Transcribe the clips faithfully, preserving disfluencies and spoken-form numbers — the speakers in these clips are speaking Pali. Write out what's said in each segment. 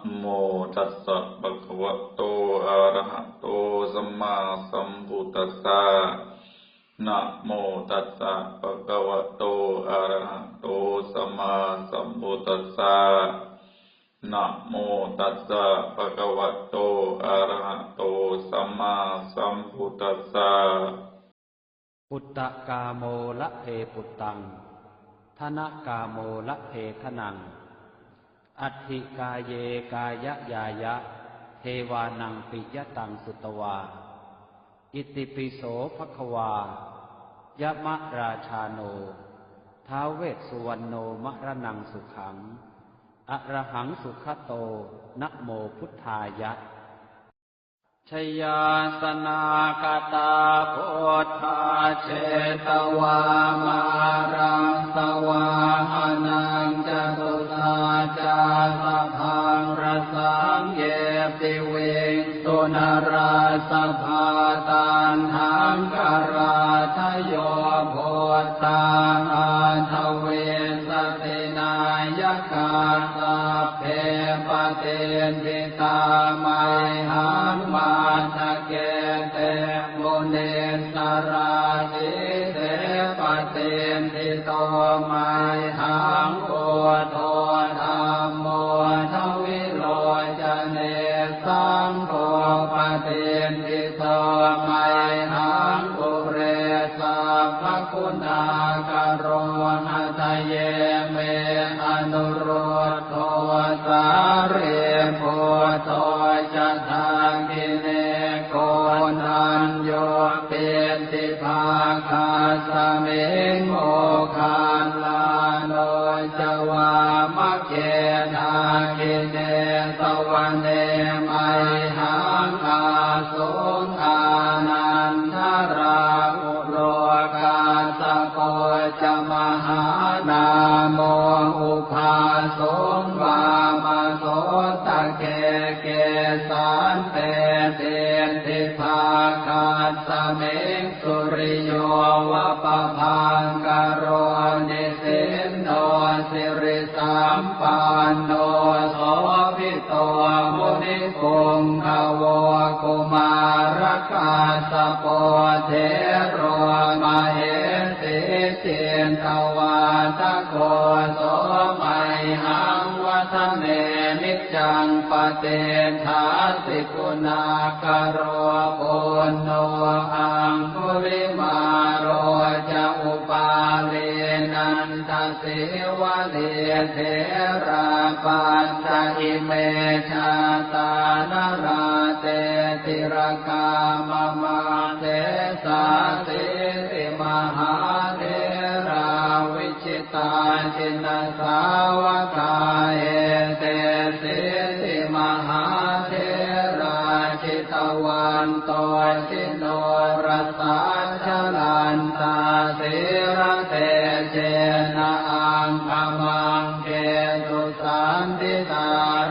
Namo tassa bhagavato arahato sammāsambuddhassa. Namo tassa bhagavato arahato sammāsambuddhassa. Namo tassa bhagavato arahato sammāsambuddhassa. Puttakāmo labhe puttaṃ, dhanakāmo labhe dhanaṃ. Atthi kāye kāyañāya, devānaṃ piyataṃ sutvā. Itipi so bhagavā, yamarājāno, ท้าว Vessuvaṇṇo, maraṇaṃ sukhaṃ, arahaṃ sugato, namo buddhāya. Jayāsanāgatā buddhā, jetvā māraṃ savāhanaṃ, catusaccāsabhaṃ rasaṃ, ye piviṃsu narāsabhā. Taṇhaṅkarādayo buddhā, aṭṭhavīsati nāyakā, sabbe patiṭṭhi tā mayhaṃ, matthake te munissarā. Sīse patiṭṭhito mayhaṃ, buddho dhammo dvilocane, saṅgho patiṭṭhito mayhaṃ, ure sabbaguṇākaro. Hadaye me anurud dho, sārīputto ca dakkhiṇe, koṇḍañño piṭṭhibhāgasmiṃ, moggallāno ca vāmake. Dakkhiṇe savane mayhaṃ, āsuṃ ānandarāhu lo, kassapo ca mahānāmo, ubhāsuṃ vāmasotake. Kesante piṭṭhibhāgasmiṃ, suriyo va pabhaṅkaro, nisinno siri sampanno, sobhito munipuṅgavo. Kumārakassapo thero, mahesī cittavādako, so mayhaṃ vadane niccaṃ, patiṭṭhāsi guṇākaro. Puṇṇo aṅgulimālo ca, upālī nanda sīvalī, therā pañca ime jātā, nalāṭe tilakā mama. Sesāsīti mahātherā, vijitā jinasāvakā, etesīti mahātherā, jitavanto jinorasā, jalantā sīlatejena, aṅgamaṅgesu saṇṭhitā.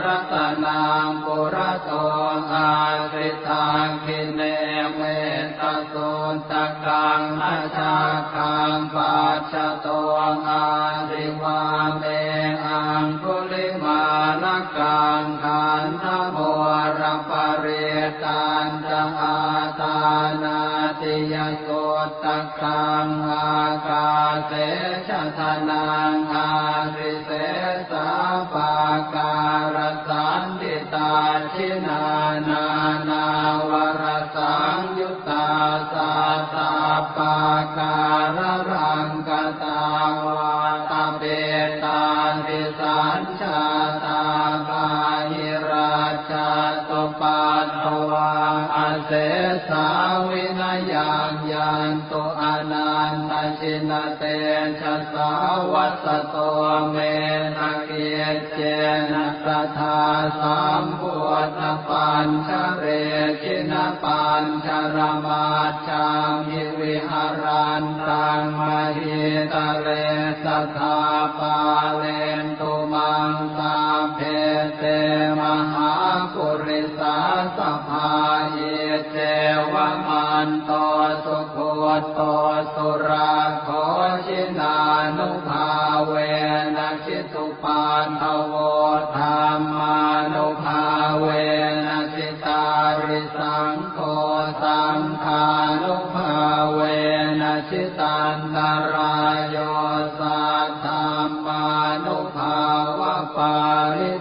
Ratanaṃ purato āsi, dakkhiṇe mettasuttakaṃ, dhajaggaṃ pacchato āsi, vāme aṅgulimālakaṃ. Khandhamoraparittañ ca, āṭānāṭiyasuttakaṃ, ākāse chadanaṃ āsi, sesā pākārasaṇṭhitā. Jinā nānāvarasaṃyuttā, sattappākāralaṅkatā, vātapittādisañ jātā, bāhirajjhattupaddavā, asesā vinayaṃ yantu, anantajinatejasā. Vasato me sakiccena, sadā sambuddhapañjare, jinapañjaramaj jhamhi, viharantaṃ mahītale, sadā pālentu maṃ sabbe, te mahāpurisāsabhā. Iccevamanto sugutto surakkho, jinānubhāvena jitu paddavo, dhammānubhāvena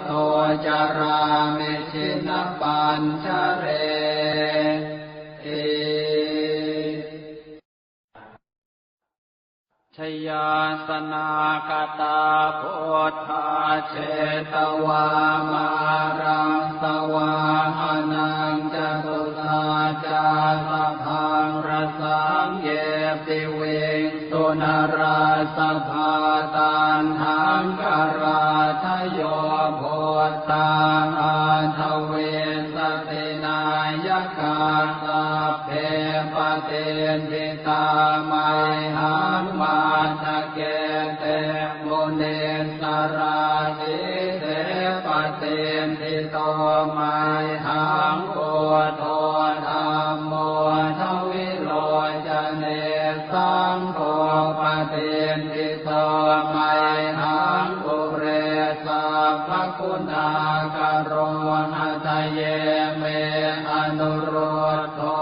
to carāmi jinapañjareti. Jayāsanāgatā buddhā jetvā māraṃ savāhanaṃ, catusaccāsabhaṃ rasaṃ ye piviṃsu narāsabhā. Taṇhaṅkarādayo buddhā aṭṭhavīsati nāyakā, sabbe patiṭṭhi tā mayhaṃ matthake te munissarā. Sīse patiṭṭhito mayhaṃ buddho dhammo dvilocane, saṅgho patiṭṭhito mayhaṃ ure sabbaguṇākaro. Hadaye me anurud dho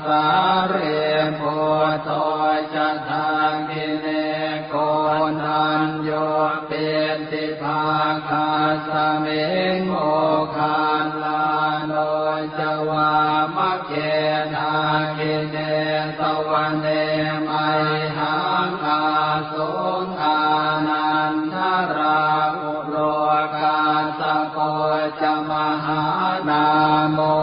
sārīputto ca dakkhiṇe, koṇḍañño piṭṭhibhāgasmiṃ moggallāno ca vāmake. Dakkhiṇe savane mayhaṃ āsuṃ ānandarāhu lo, kassapo ca mahānāmo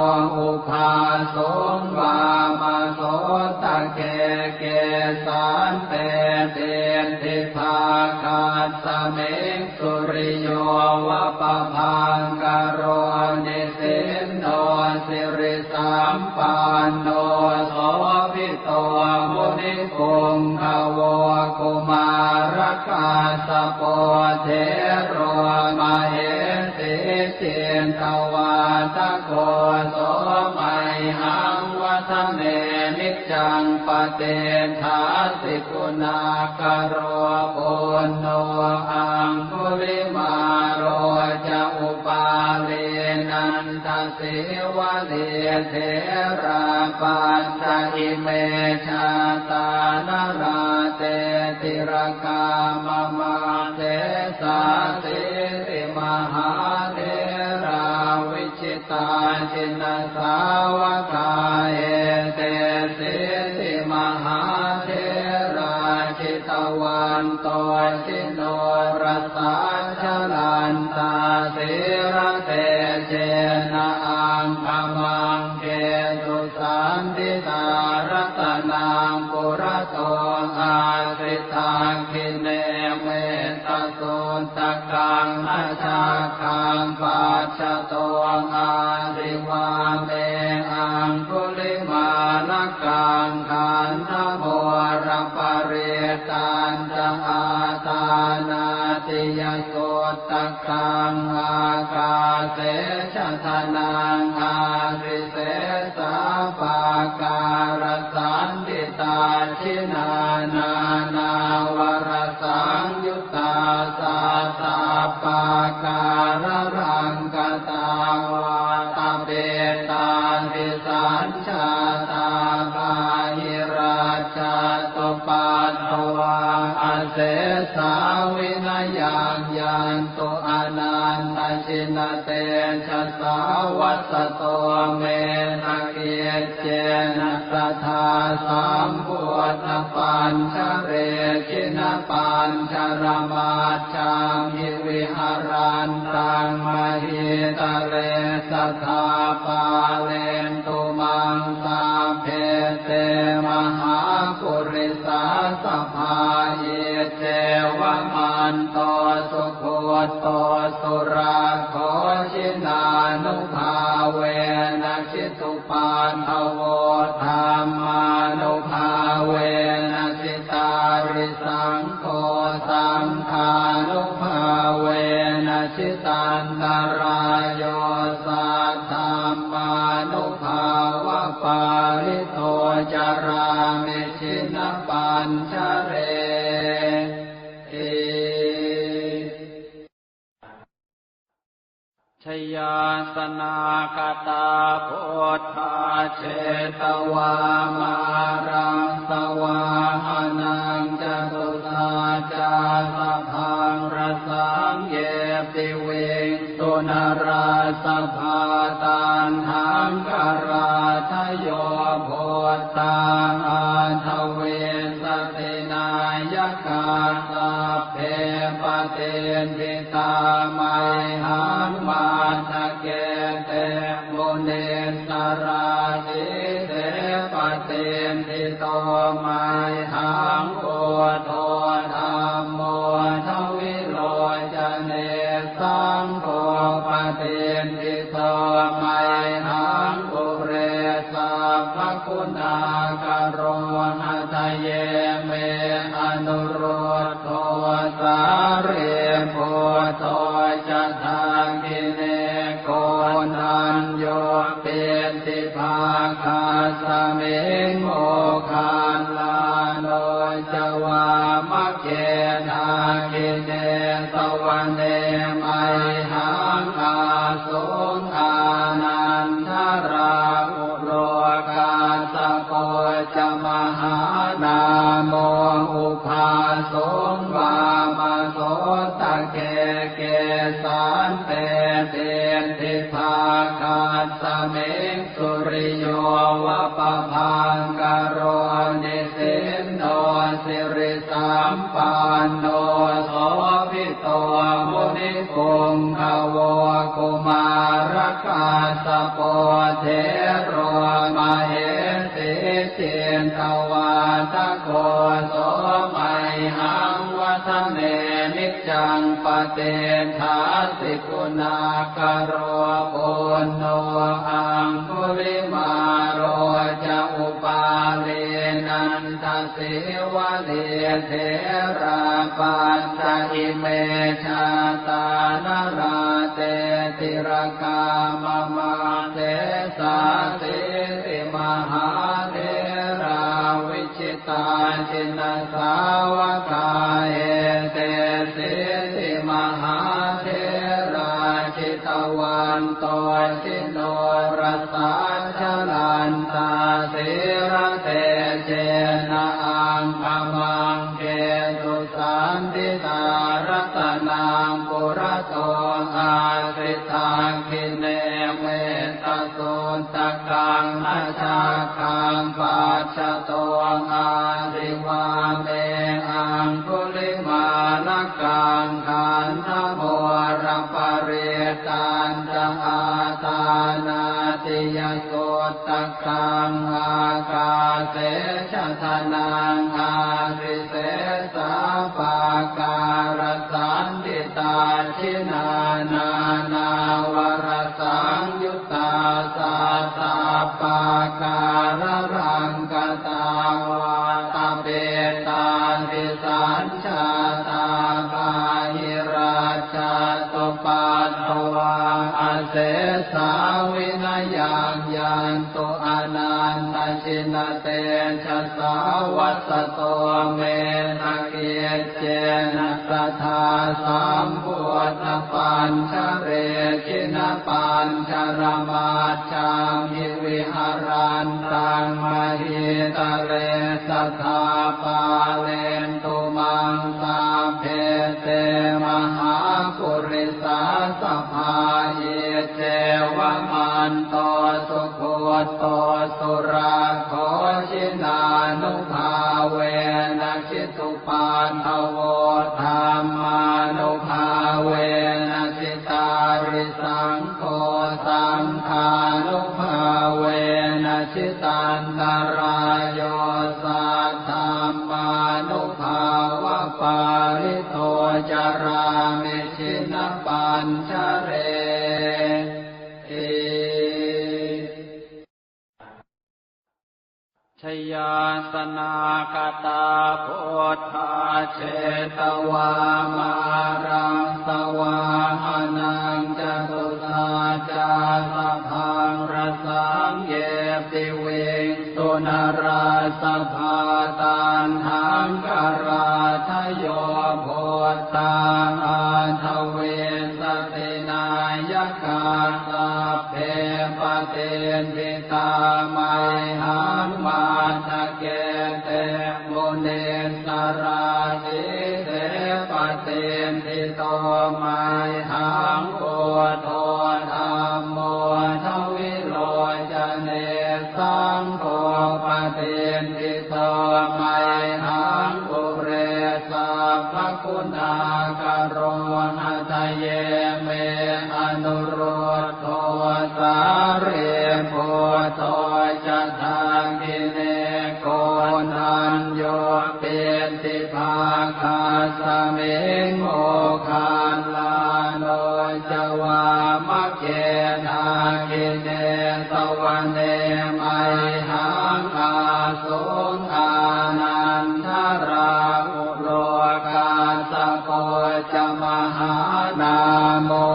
ubhāsuṃ vāmasotake. Kesante piṭṭhibhāgasmiṃ suriyo va pabhaṅkaro, nisinno siri sampanno sobhito munipuṅgavo. Kumārakassapo thero mahesī cittavādako, so mayhaṃ vadane niccaṃ patiṭṭhāsi guṇākaro. Puṇṇo aṅgulimālo ca upālī nanda sīvalī, therā pañca ime jātā nalāṭe tilakā mama. Sesāsīti mahātherā vijitā jinasāvakā, etesīti mahātherā jitavanto ji norasā, jalantā sīlatejena aṅgamaṅgesu saṇṭhitā. Ratanaṃ purato āsi dakkhiṇe mettasuttakaṃ, dhajaggaṃ pacchato āsi vāme aṅgulimālakaṃ. Khandhamoraparittañ ca āṭānāṭiyasuttakaṃ, ākāse chadanaṃ āsi sesā pākārasaṇṭhitā. Jinā nānāvarasaṃyuttā sattappākāralaṅkatā, vātapittādisañ jātā bāhirajjhattupaddavā, asesā vinayaṃ yantu anantajinatejasā. Vasato me sakiccena sadā sambuddhapañjare, jinapañjaramaj jhamhi viharantaṃ mahītale, sadā pālentu maṃ sabbe te mahāpurisāsabhā. Iccevamanto sugutto surakkho, jinānubhāvena jitu paddavo, dhammānubhāvena jitārisaṅgho, saṅghānubhāvena jitantarāyo, saddhammānubhāvapālito carāmi jinapañjareti. Jayāsanāgatā buddhā jetvā māraṃ savāhanaṃ, catusaccāsabhaṃ rasaṃ ye piviṃsu narāsabhā. Taṇhaṅkarādayo buddhā aṭṭhavīsati nāyakā, sabbe patiṭṭhitā mayhaṃ matthake te munissarā. Sīse patiṭṭhito mayhaṃ buddho dhammo dvilocane, saṅgho patiṭṭhito mayhaṃ ure sabbaguṇākaro. Hadaye me anurud dho sārīputto ca dakkhiṇe, koṇḍañño piṭṭhibhāgasmiṃ moggallāno ca vāmake. Dakkhiṇe savane mayhaṃ āsuṃ ānandarāhu lo, kassapo ca mahānāmo ubhāsuṃ vāmasotake. Kesante piṭṭhibhāgasmiṃ suriyo va pabhaṅkaro, nisinno siri sampanno sobhito munipuṅgavo. Kumārakassapo thero mahesī cittavādako, so mayhaṃ vadane niccaṃ patiṭṭhāsi guṇākaro. Puṇṇo aṅgulimālo ca upālī nanda sīvalī, therā pañca ime jātā nalāṭe tilakā mama. Sesāsīti mahātherā vijitā jinasāvakā, etesīti mahātherā jitavanto ji norasā, jalantā sīlatejena aṅgamaṅgesu saṇṭhitā. Ratanaṃ purato āsi dakkhiṇe mettasuttakaṃ, dhajaggaṃ pacchato āsi vāme aṅgulimālakaṃ. Khandhamoraparittañ ca āṭānāṭiyasuttakaṃ, ākāse chadanaṃ āsi sesā pākārasaṇṭhitā. Jinā nānāvarasaṃyuttā sattappākāralaṅkatā, vātapittādisañ jātā bāhirajjhattupaddavā, asesā vinayaṃ yantu anantajinatejasā. Vasato me sakiccena sadā sambuddhapañjare, jinapañjaramaj jhamhi viharantaṃ mahītale, sadā pālentu maṃ sabbe te mahāpurisāsabhā. Iccevamanto sugutto surakkho, jinānubhāvena jitu paddavo, dhammānubhāvena jitārisaṅgho, saṅghānubhāvena jitantarāyo, saddhammānubhāvapālito carāmi jinapañjareti. Jayāsanāgatā buddhā jetvā māraṃ savāhanaṃ, catusaccāsabhaṃ rasaṃ ye piviṃsu narāsabhā. Taṇhaṅkarādayo buddhā aṭṭhavīsati nāyakā, sabbe patiṭṭhi tā mayhaṃ matthake te munissarā. Sīse patiṭṭhito mayhaṃ buddho Buddho sārīputto ca dakkhiṇe, koṇḍañño piṭṭhibhāgasmiṃ moggallāno ca vāmake. Dakkhiṇe savane mayhaṃ āsuṃ ānandarāhu lo, kassapo ca mahānāmo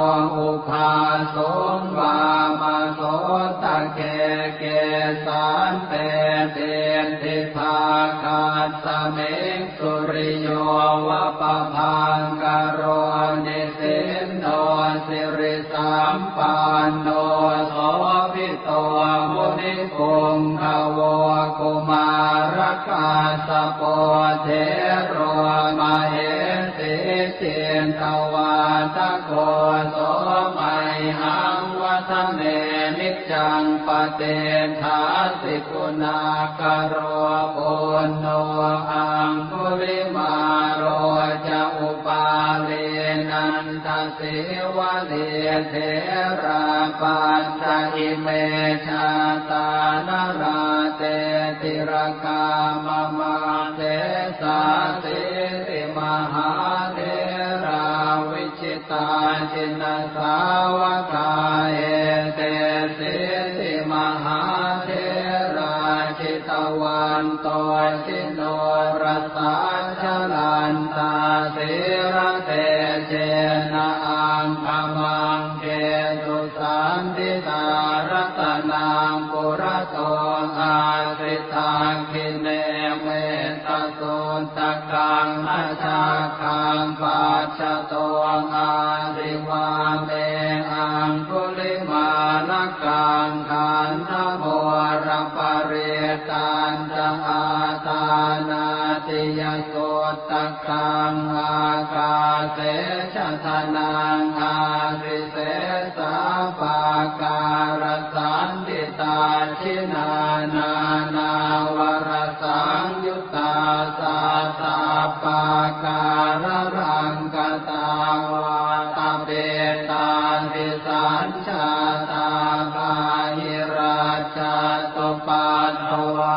ubhāsuṃ vāmasotake. Kesante piṭṭhibhāgasmiṃ suriyo va pabhaṅkaro, nisinno siri sampanno sobhito munipuṅgavo. Kumārakassapo thero mahesī cittavādako, so mayhaṃ vadane niccaṃ patiṭṭhāsi guṇākaro. Puṇṇo aṅgulimālo ca upālī nanda sīvalī, therā pañca ime jātā nalāṭe tilakā mama. Sesāsīti mahātherā vijitā jinasāvakā, etesīti mahātherā jitavanto ji norasā, jalantā sīlatejena aṅgamaṅgesu saṇṭhitā. Ratanaṃ purato āsi dakkhiṇe mettasuttakaṃ, dhajaggaṃ pacchato āsi vāme aṅgulimālakaṃ. Khandhamoraparittañ ca āṭānāṭiyasuttakaṃ, ākāse chadanaṃ āsi sesā pākārasaṇṭhitā. Jinā nānāvarasaṃyuttā sattappākāralaṅkatā, vātapittādisañ jātā bāhirajjhattupaddavā,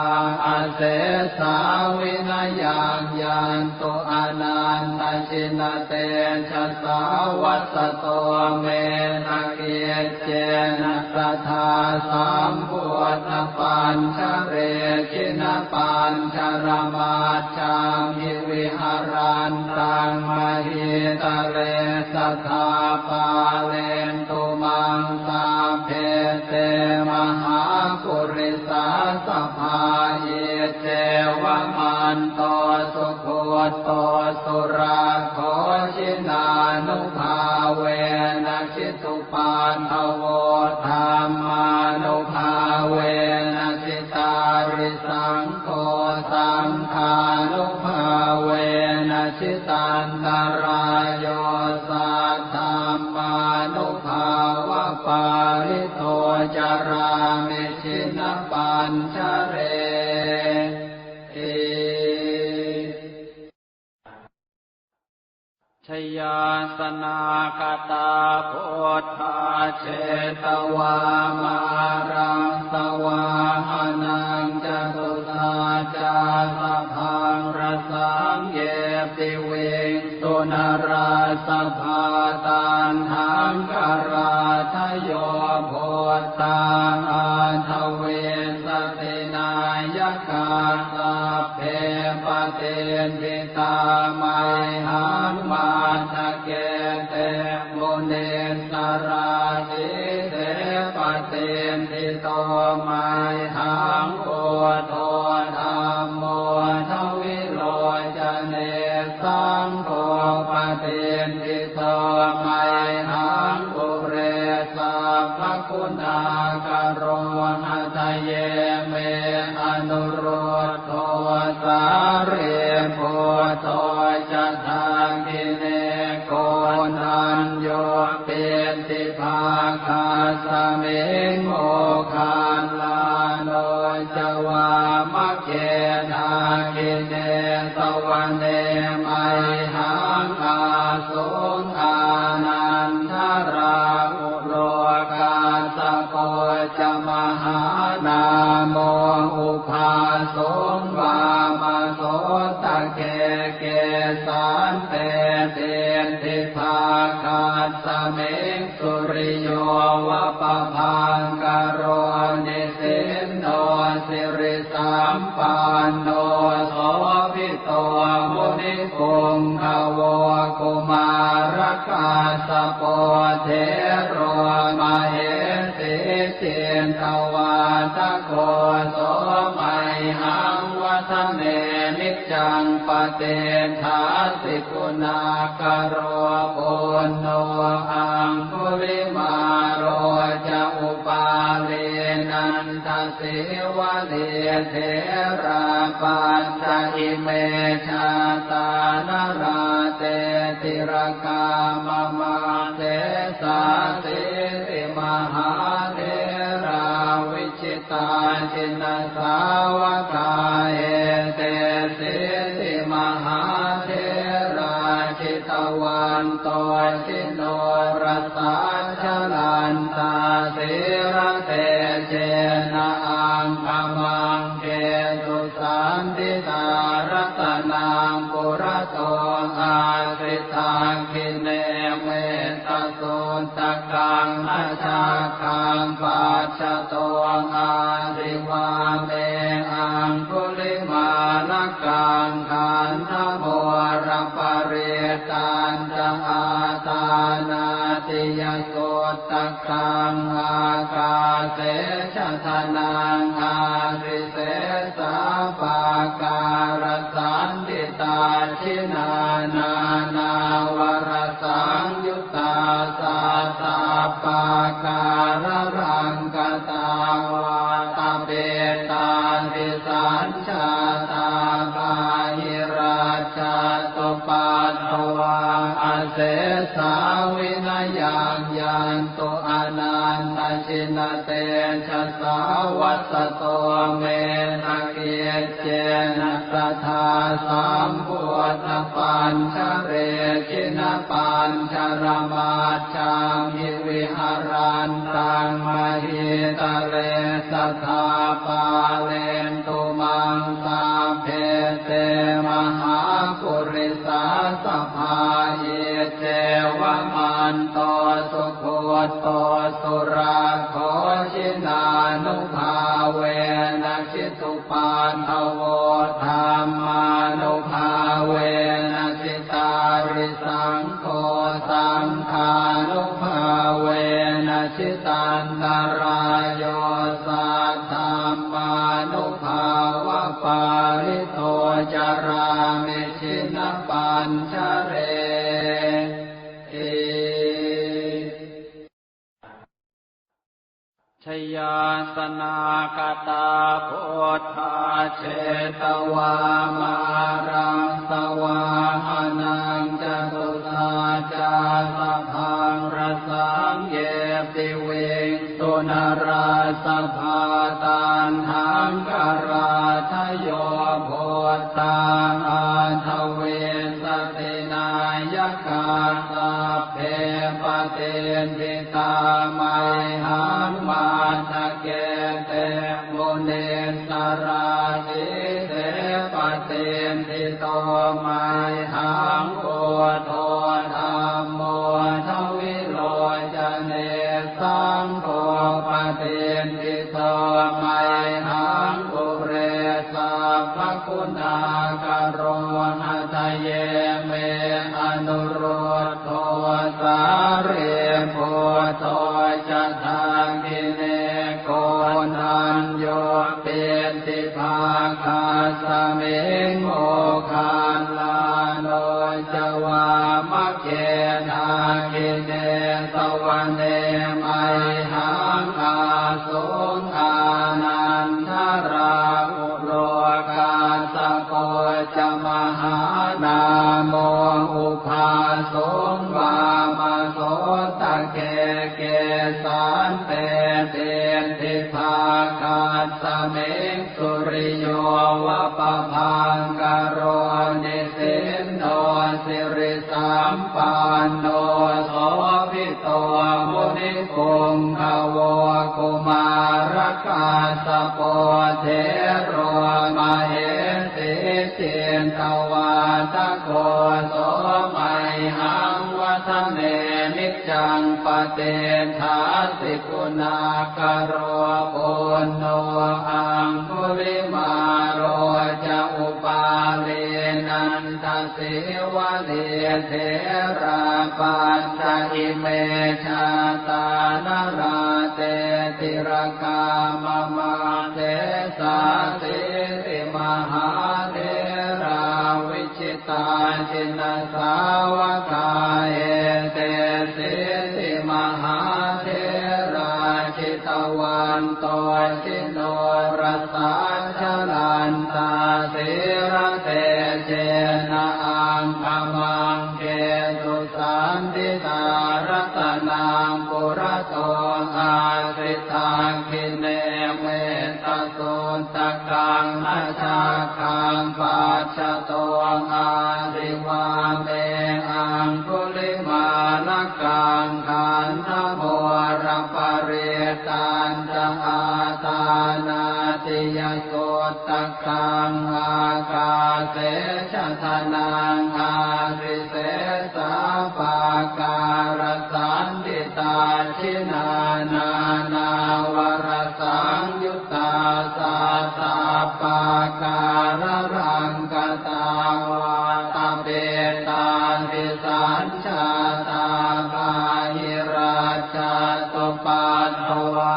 asesā vinayaṃ yantu anantajinatejasā. Vasato me sakiccena sadā sambuddhapañjare, jinapañjaramaj jhamhi viharantaṃ mahītale, sadā pālentu maṃ sabbe te mahāpurisāsabhā. Iccevamanto sugutto surakkho, jinānubhāvena jitu paddavo, dhammānubhāvena jitārisaṅgho, saṅghānubhāvena jitantarāyo, saddhammānubhāvapālito carāmi jinapañjareti. Jayāsanāgatā buddhā jetvā māraṃ savāhanaṃ, catusaccāsabhaṃ rasaṃ ye piviṃsu narāsabhā. Taṇhaṅkarādayo buddhā aṭṭhavīsati nāyakā, sabbe patiṭṭhi tā mayhaṃ matthake te munissarā. Sīse patiṭṭhito mayhaṃ buddho dhammo dvilocane, saṅgho patiṭṭhito mayhaṃ ure sabbaguṇākaro. Hadaye me anurud dho sārīputto ca dakkhiṇe, koṇḍañño piṭṭhibhāgasmiṃ moggallāno ca vāmake. Dakkhiṇe savane mayhaṃ āsuṃ Kassapo ca mahānāmo ubhāsuṃ vāmasotake. Kesante piṭṭhibhāgasmiṃ suriyo va pabhaṅkaro, nisinno sirisampanno sobhi to munipuṅgavo. Kumārakassapo thero mahesī cittavādako, so mayhaṃ vadane niccaṃ patiṭṭhāsi guṇākaro. Puṇṇo aṅgulimālo ca upālī nanda sīvalī, therā pañca ime jātā nalāṭe tilakā mama. Sesāsīti mahātherā vijitā jinasāvakā, etesīti mahātherā jitavanto ji norasā, jalantā sīlatejena aṅgamaṅgesu saṇṭhitā. Ratanaṃ purato āsi dakkhiṇe mettasuttakaṃ, dhajaggaṃ pacchato āsi vāme aṅgulimālakaṃ. Khandhamoraparittañ ca āṭānāṭiyasuttakaṃ, ākāse chadanaṃ āsi sesā pākārasaṇṭhitā. Jinā nānāvarasaṃyuttā sattappākāralaṅkatā, vātapittādisañ jātā bāhirajjhattupaddavā, asesā vinayaṃ yantu anantajinatejasā. Vasato me sakiccena sadā sambuddhapañjare, jinapañjaramaj jhamhi viharantaṃ mahītale, sadā pālentu maṃ sabbe te mahāpurisāsabhā. Iccevamanto sugutto surakkho, jinānubhāvena jitu paddavo, dhammānubhāvena jitārisaṅgho, saṅghānubhāvena jitantarāyo, saddhammānubhāvapālito carāmi jinapañjareti. Jayāsanākatā buddhā jetvā māraṃ savāhanaṃ, catusaccāsabhaṃ rasaṃ ye piviṃsu narāsabhā. Taṇhaṅkarādayo buddhā aṭṭhavīsati nāyakā, sabbe patiṭṭhi tā mayhaṃ matthake te munissarā. Sīse patiṭṭhito mayhaṃ buddho dhammo dvilocane, saṅgho patiṭṭhito mayhaṃ ure sabbaguṇākaro. Hadaye me anurud dho sārīputto ca dakkhiṇe, koṇḍañño piṭṭhibhāgasmiṃ moggallāno ca vāmake. Dakkhiṇe savane mayhaṃ āsuṃ ānandarāhu lo, kassapo ca mahānāmo ubhāsuṃ vāmasotake. Kesante piṭṭhibhāgasmiṃ suriyo va pabhaṅkaro, nisinno sirisampanno sobhito munipuṅ Gavo Kumārakassapo thero mahesī cittavādako so mayhaṃ vadane niccaṃ patiṭṭhāsi guṇākaro. Puṇṇo Aṅgulimālo ca Upālī Nanda Sīvalī therā pañca ime jātā nalāṭe tilakā mama. Sesāsīti mahātherā vijitā jinasāvakā, etesīti mahātherā jitavanto jinorasā, jalantā sīlatejena aṅgamaṅgesu saṇṭhitā. Ratanaṃ purato āsi dakkhiṇe mettasuttakaṃ, dhajaggaṃ pacchato āsi vāme aṅgulimālakaṃ. Khandhamoraparittañca āṭānāṭiyasuttakaṃ, ākāse chadanaṃ āsi sesā pākārasaṇṭhitā. Jinānānāvarasaṃyut tā sattappākāralaṅkatā, vātapittādisañjātā bāhirajjhattupaddavā,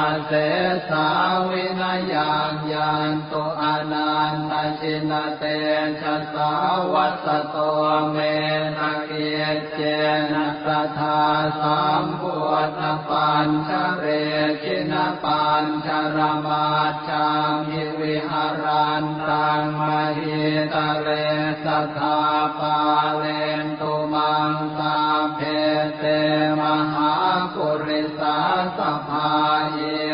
asesā vinayaṃ yantu anantajinatejasā. Vasato me sakic cena sadā sambuddhapañjare, jinapañjaramajjhamhi viharantaṃ mahītale, sadā pālentu maṃ sabbe te mahāpurisāsabhā.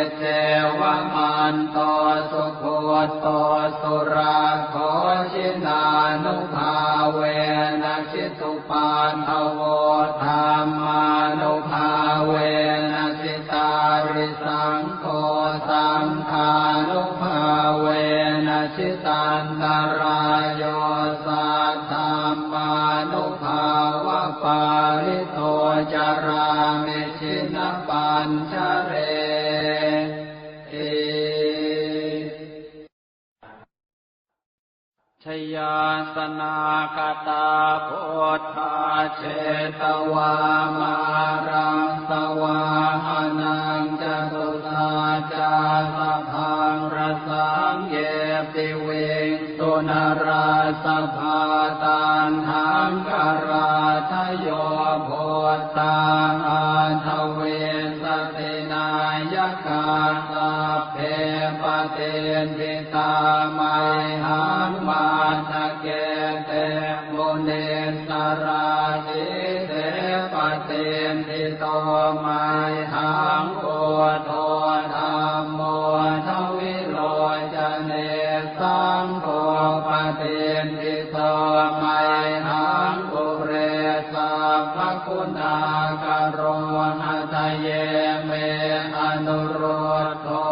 Iccevamanto sugutto surakkho, jinānubhāvena jitu paddavo, dhammānubhāvena jitārisaṅgho, saṅghānubhāvena jitantarāyo, saddhammānubhāvapālito carāmi jinapañjareti. Jayāsanāgatā buddhā jetvā māraṃ savāhanaṃ, catusaccāsabhaṃ rasaṃ ye piviṃsu narāsabhā. Taṇhaṅkarādayo buddhā aṭṭhavīsati nāyakā, sabbe patiṭṭhi tā mayhaṃ matthake te munissarā. Sīse patiṭṭhito mayhaṃ buddho dhammo dvilocane, saṅgho patiṭṭhito mayhaṃ ure sabbaguṇākaro. Hadaye me anurud dho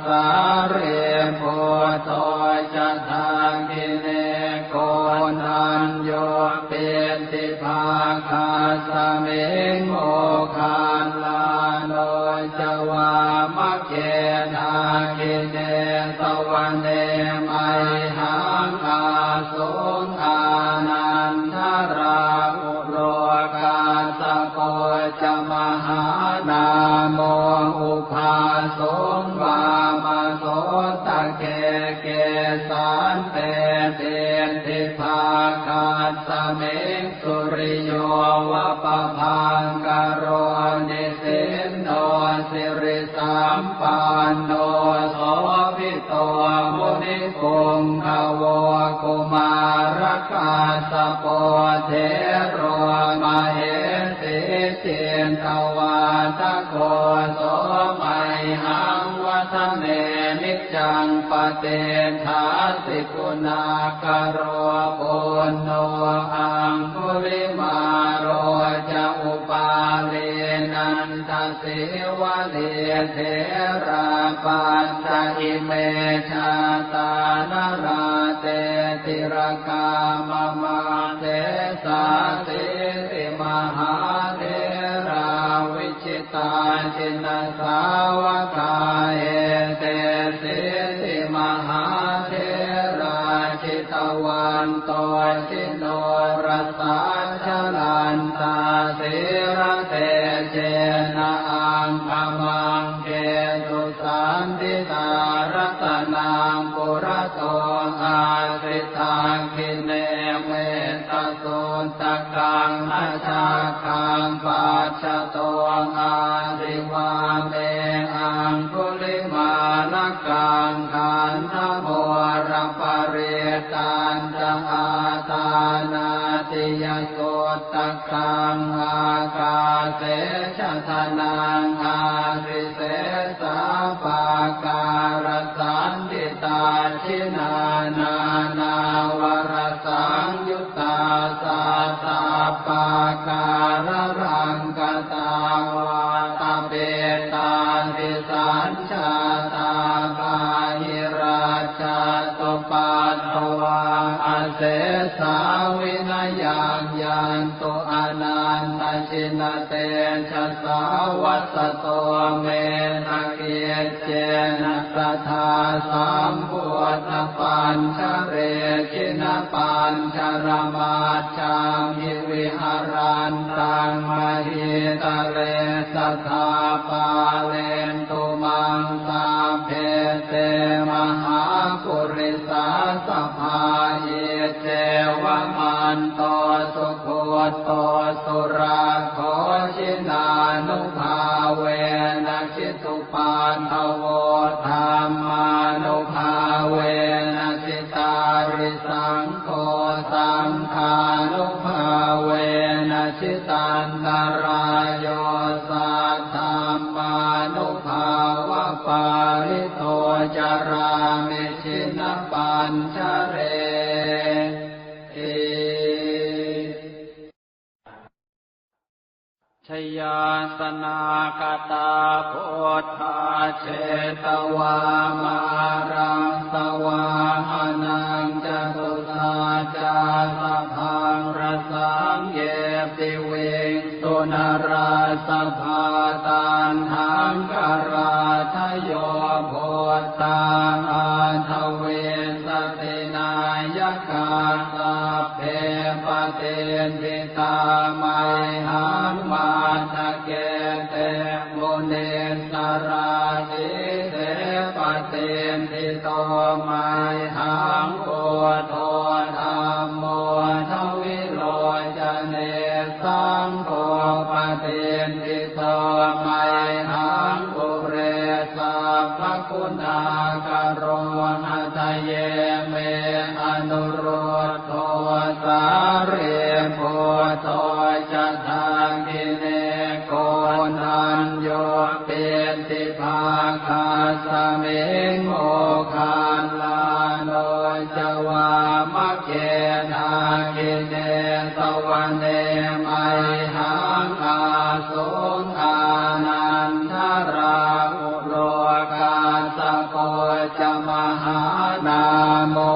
sārīputto ca dakkhiṇe, koṇḍañño piṭṭhibhāgasmiṃ moggallāno ca vāmake. Dakkhiṇe savane mayhaṃ āsuṃ ānandarāhu lo, kassapo ca mahānāmo ubhāsuṃ vāmasotake. Kesante piṭṭhibhāgasmiṃ suriyo va pabhaṅkaro, nisinno siri sampanno sobhito munipuṅgavo. Kumārakassapo thero mahesī cittavādako, so mayhaṃ vadane niccaṃ patiṭṭhāsi guṇākaro. Puṇṇo Aṅgulimālo ca Upālī Nanda Sīvalī therā pañca ime jātā nalāṭe tilakā mama. Sesāsīti mahātherā vijitā jinasāvakā, etesīti mahātherā jitavanto jinorasā, jalantā sīlatejena aṅgamaṅgesu saṇṭhitā. Ratanaṃ purato āsi dakkhiṇe mettasuttakaṃ, dhajaggaṃ pacchato āsi vāme aṅgulimālakaṃ. Khandhamoraparittañca āṭānāṭiyasuttakaṃ, ākāse chadanaṃ āsi sesā pākārasaṇṭhitā. Jinā nānāvarasaṃyuttā sattappākāralaṅkatā, vātapittādisañ jātā bāhirajjhattupaddavā, asesā vinayaṃ yantu anantajinatejasā. Vasato me sakiccena sadā sambuddhapañjare, jinapañjaramajjhamhi viharantaṃ mahītale, sadā pālentu maṃ sabbe te mahāpurisāsabhā. Iccevamanto sugutto surakkho, jinānubhāvena jitu paddavo, dhammānubhāvena jitārisaṅgho, saṅghānubhāvena jitantarāyo, saddhammānubhāvapālito carāmi jinapañjareti. Jayāsanāgatā buddhā jetvā māraṃ savāhanaṃ, catusaccāsabhaṃ rasaṃ ye piviṃsu narāsabhā. Taṇhaṅkarādayo buddhā aṭṭhavīsati nāyakā, sabbe patiṭṭhi tā mayhaṃ matthake te munissarā. Sīse patiṭṭhito mayhaṃ buddho dhammo dvilocane, saṅgho patiṭṭhito mayhaṃ ure sabbaguṇākaro. Hadaye me anurud dho sārīputto ca dakkhiṇe, koṇḍañño piṭṭhibhāgasmiṃ moggallāno ca vāmake. Dakkhiṇe savane mayhaṃ āsuṃ ānandarāhu lo, kassapo ca mahānāmo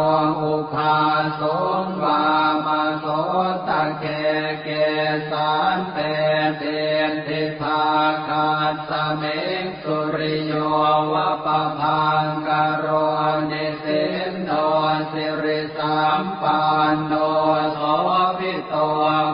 ubhāsuṃ vāmasotake. Kesante piṭṭhibhāgasmiṃ suriyo va pabhaṅkaro, nisinno siri sampanno sobhito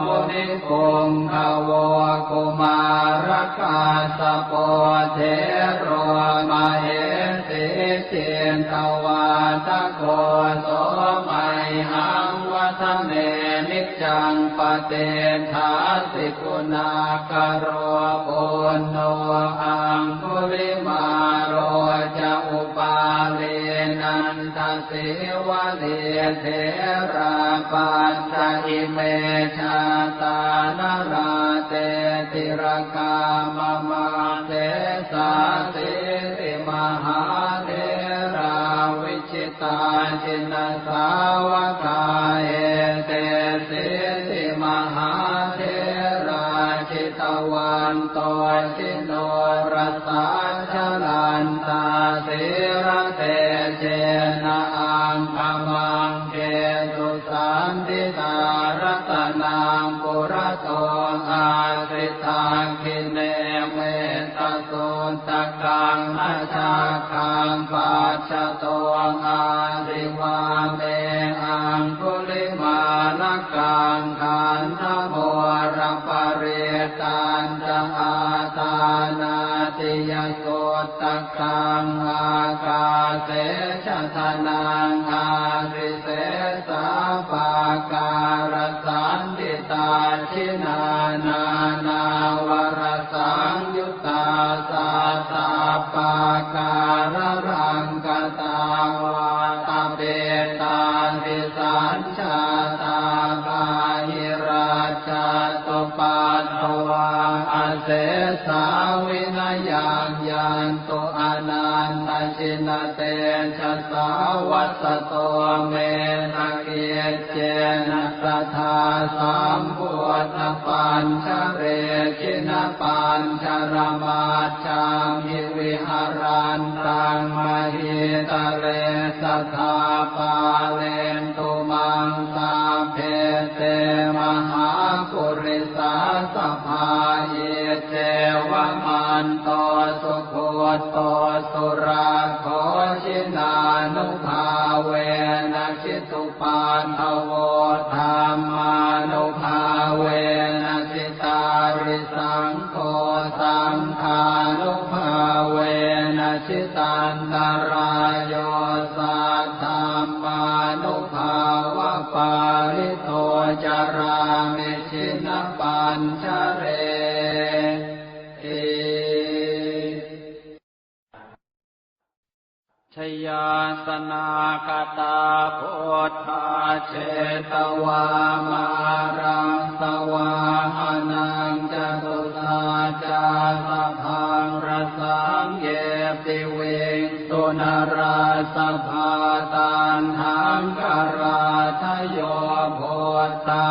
munipuṅgavo. Kumārakassapo thero mahesī cittavādako, so mayhaṃ vadane niccaṃ patiṭṭhāsi guṇākaro. Puṇṇo aṅgulimālo ca upālī nanda sīvalī therā pañca ime jātā nalāṭe tilakā mama. Sesāsīti mahātherā vijitā jinasāvakā, etesīti mahātherā jitavanto jino Dhajaggaṃ pacchato āsi vāme aṅgulimālakaṃ khandhamoraparittañca āṭānāṭiyasuttakaṃ ākāse chadanaṃ āsi sesā pākārasaṇṭhitā. Jinānānāvarasaṃyu ttā sattappākāralaṅkatā vātapittādisañjātā bāhirajjhattupaddavā asesā vinayaṃ yantu anantajinatejasā. Vasato me sakic cena sadā sambuddhapañjare jinapañjaramajjhamhi viharantaṃ mahītale sadā pālentu maṃ sabbe te mahāpurisāsabhā. Iccevamanto sugutto surakkho jinānubhāvena jitu paddavo dhammānubhāvena jitārisaṅgho saṅghānubhāvena jitantarāyo saddhammānubhāvapālito carāmi jinapañjareti. Jayāsanāgatā buddhā jetvā māraṃ savāhanaṃ catusaccāsabhaṃ rasaṃ ye piviṃsu narāsabhā. Taṇhaṅkarādayo buddhā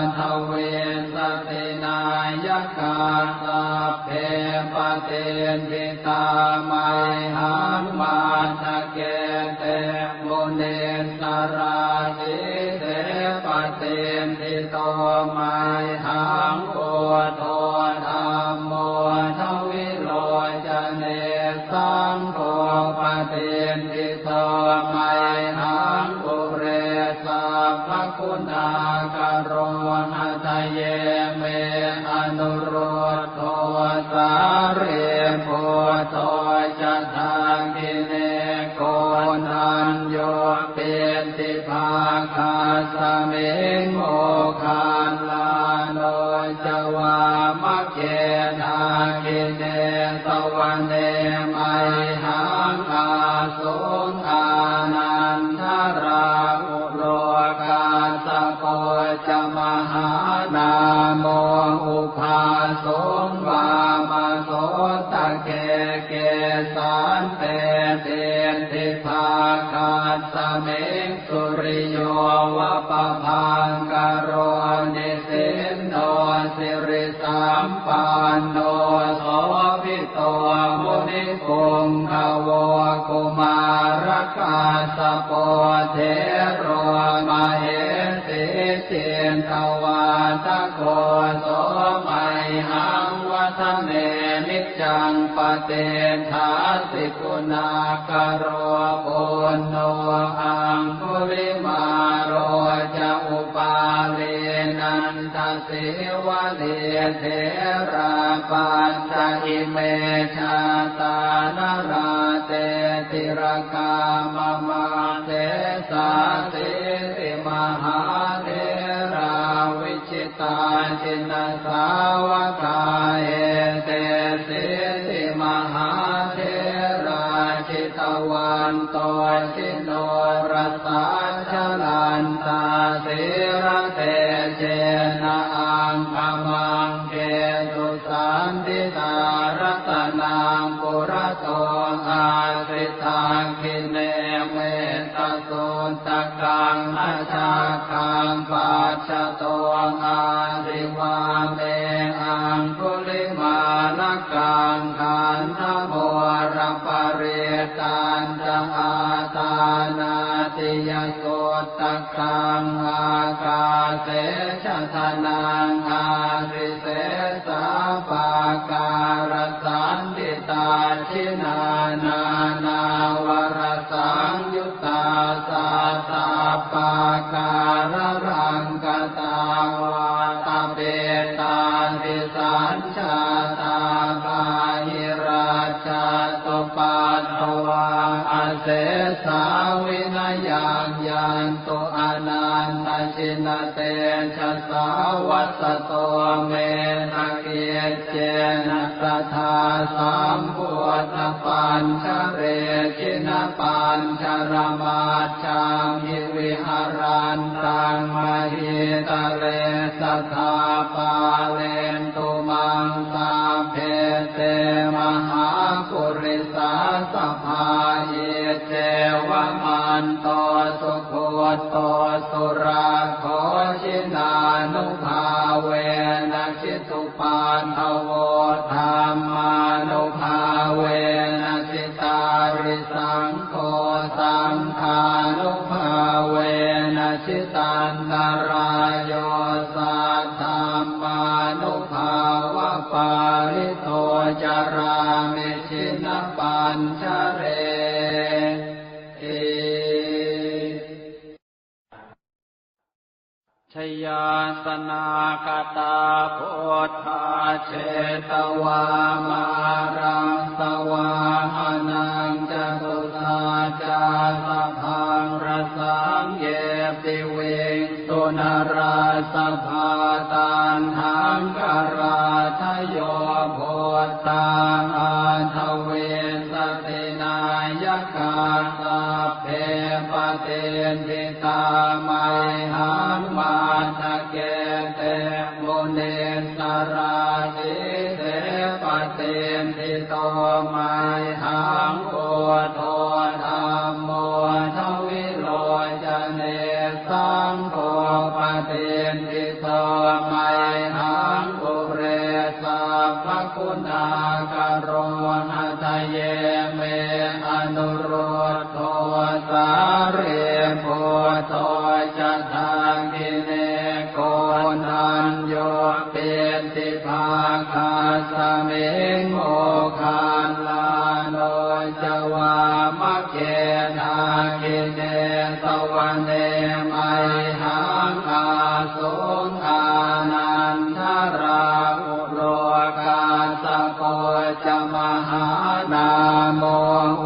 aṭṭhavīsati nāyakā sabbe patiṭṭhi tā mayhaṃ matthake te munissarā. Sīse patiṭṭhito mayhaṃ buddho dhammo dvilocane saṅgho patiṭṭhito mayhaṃ ure sabbaguṇākaro. Hadaye me anurud dho sārīputto ca dakkhiṇe koṇḍañño piṭṭhibhāgasmiṃ moggallāno ca vāmake. Dakkhiṇe savane mayhaṃ āsuṃ ānandarāhu lo kassapo ca mahānāmo ubhāsuṃ vāmasotake. Kesante piṭṭhibhāgasmiṃ suriyo va pabhaṅkaro nisinno siri sampanno sobhito munipuṅgavo. Kumārakassapo thero mahesī cittavādako so mayhaṃ vadane niccaṃ patiṭṭhāsi guṇākaro. Puṇṇo aṅgulimālo ca upālī nanda sīvalī therā pañca ime jātā nalāṭe tilakā mama. Sesāsīti mahātherā vijitā jinasāvakā etesīti mahātherā jitavanto ji norasā jalantā sīlatejena aṅgamaṅgesu saṇṭhitā. Ratanaṃ purato āsi dakkhiṇe mettasuttakaṃ dhajaggaṃ pacchato āsi vāme aṅgulimālakaṃ khandhamoraparittañ ca āṭānāṭiyasuttakaṃ ākāse chadanaṃ āsi sesā pākārasaṇṭhitā. nānāvarasaṃyuttā sattappākāralaṅkatā, vātapittādisañjātā bāhirajjhattupaddavā, asesā vinayaṃ yantu anantajinatejasā. Vasato me sakic cena sadā sambuddhapañjare, jinapañjaramajjhamhi viharantaṃ mahītale, sadā pālentu maṃ sabbe te mahāpurisāsabhā. Iccevamanto sugutto surakkho, jinānubhāvena jitu paddavo, dhammānubhāvena jitārisaṅgho, saṅghānubhāvena jitantarāyo, saddhammānubhāvapālito carāmi jinapañjareti. Jayāsanākatā buddhā jetvā māraṃ savāhanaṃ, catusaccāsabhaṃ rasaṃ ye piviṃsu narāsabhā. Taṇhaṅkarādayo buddhā aṭṭhavīsati nāyakā, sabbe patiṭṭhi tā mayhaṃ matthake te munissarā. Sīse patiṭṭhito mayhaṃ buddho dhammo dvilocane, saṅgho patiṭṭhito mayhaṃ ure sabbaguṇākaro. Hadaye me anurud dho sārīputto ca dakkhiṇe, koṇḍañño piṭṭhibhāgasmiṃ moggallāno ca vāmake. Dakkhiṇe savane mayhaṃ ā suṃ ānandarāhulo, kassapo ca mahānāmo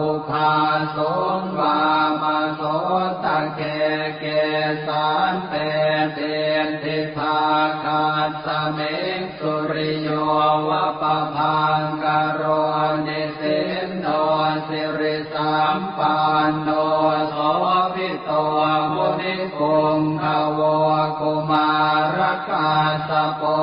ubhāsuṃ vāmasotake. Kesante piṭṭhibhāgasmiṃ suriyo va pabhaṅkaro, nisinno sirisampanno sobhi to munipuṅgavo. Kumārakassapo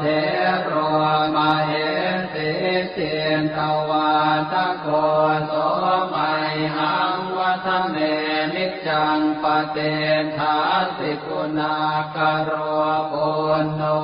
thero mahesī cittavādako, so mayhaṃ vadane niccaṃ patiṭṭhāsi guṇākaro. Puṇṇo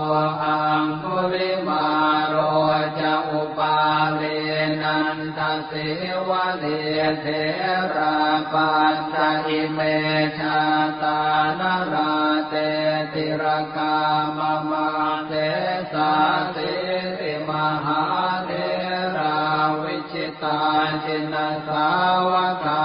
aṅgulimālo ca upālī nanda sīvalī, therā pañca ime jātā nalāṭe tilakā mama. Sesāsīti mahātherā vijitā jinasāvakā,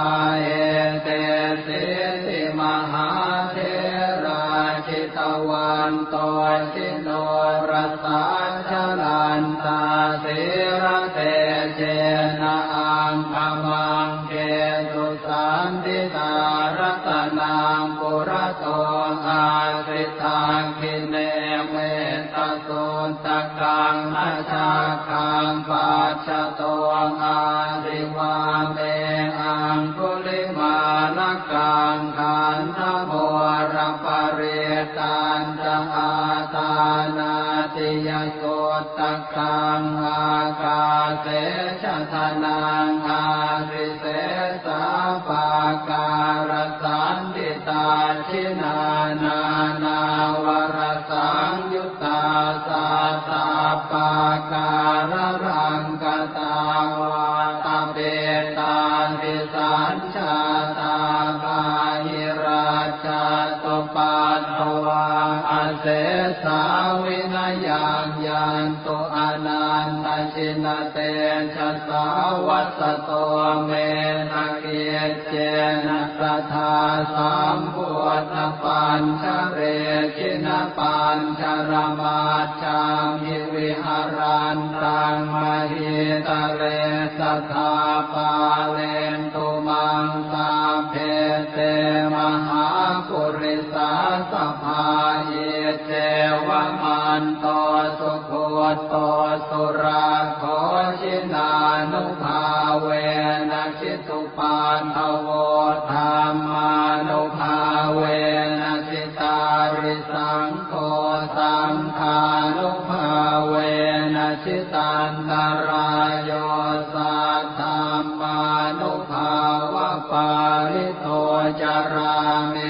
etesīti mahātherā jitavanto ji norasā, jalantā sīlatejena aṅgamaṅgesu saṇṭhitā. Ratanaṃ purato āsi dakkhiṇe mettasuttakaṃ, dhajaggaṃ pacchato āsi vāme aṅgulimālakaṃ. Khandhamoraparittañ ca āṭānāṭiyasuttakaṃ, ākāse chadanaṃ āsi sesā pākārasaṇṭhitā. Jinā nānāvarasaṃyuttā sattappākāralaṅkatā, vātapittādisañ jātā bāhirajjhattupaddavā, asesā vinayaṃ yantu anantajinatejasā. Vasa Somenakicena sadā sambuddhapañjare jinapañjaramajjhamhi viharantaṃ mahītale sadā pālentu maṃ sabbe te mahāpurisāsabhā. Iccevamanto sugutto surakkho jinānubhāvena jitupaddavo dhammānubhāvena jitārisaṅgho saṅghānubhāvena jitantarāyo saddhammānubhāvapālito carāmi